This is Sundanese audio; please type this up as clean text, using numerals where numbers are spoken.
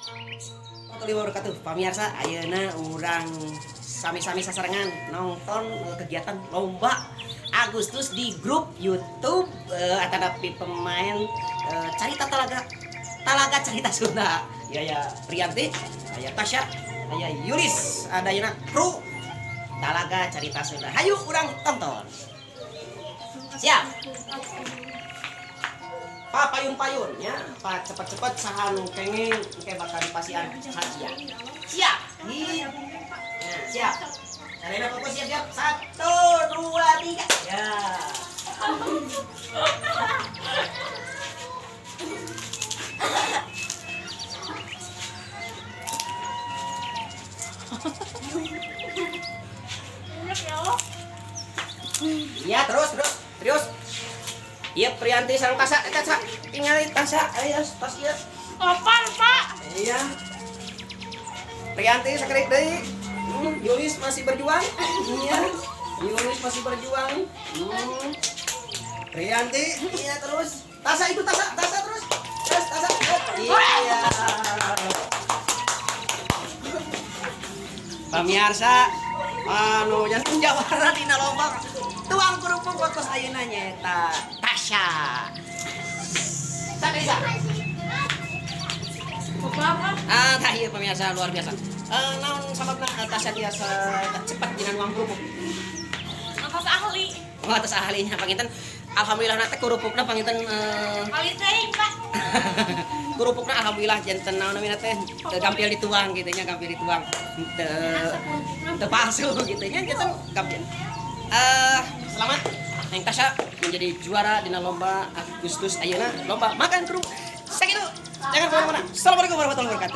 Warahmatullahi wabarakatuh. Pamirsa, ayeuna urang sami-sami sasarengan nonton kegiatan lomba Agustus di grup YouTube atanapi pemain Carita Talaga, Talaga Carita Sunda. Ya ya Priyanti, aya Tasya, aya Yulis, ada ayeuna kru Talaga Carita Sunda. Hayu urang tonton. Siap. Pak payun-payun ya, Pak cepet-cepet saha nu kenging engke bakal dipasihan hadiah. Siap. Nah, siap. Sarena fokus, siap siap. Satu, dua, tiga. Ya. Iya, terus terus terus. Iya, Priyanti sareng Tasa, eta Tasa, tingali Tasa, ayo tas ieu. Kapan, Pak? Iya. Priyanti sakedik deui. Yulis masih berjuang. Iya. Yulis masih berjuang. Priyanti, iya terus. Tasa itu Tasa, Tasa terus. Terus Tasa. Iya. Pamirsa, anu jangan jawara dina lomba tuang kerupuk waktu ayeuna nyaeta Tasya. Sa. Bapak. Ah, tah ieu pemirsa luar biasa. Naon sababna Tasya biasa cepat dina nuang kerupuk? Atas ahli. Oh, atas ahlinya panginten. Alhamdulillah na teh kerupukna panginten Ahli teuing, Pak. Kerupukna alhamdulillah janten naon namina teh gampil dituang gitu nya, gampil dituang. Teu teu palsu gitu nya, janten gampil. Selamat Neng Tasya menjadi juara dina lomba Agustus ayeuna, lomba makan kerupuk. Sakitu. Jangan kemana-mana. Assalamualaikum warahmatullahi wabarakatuh.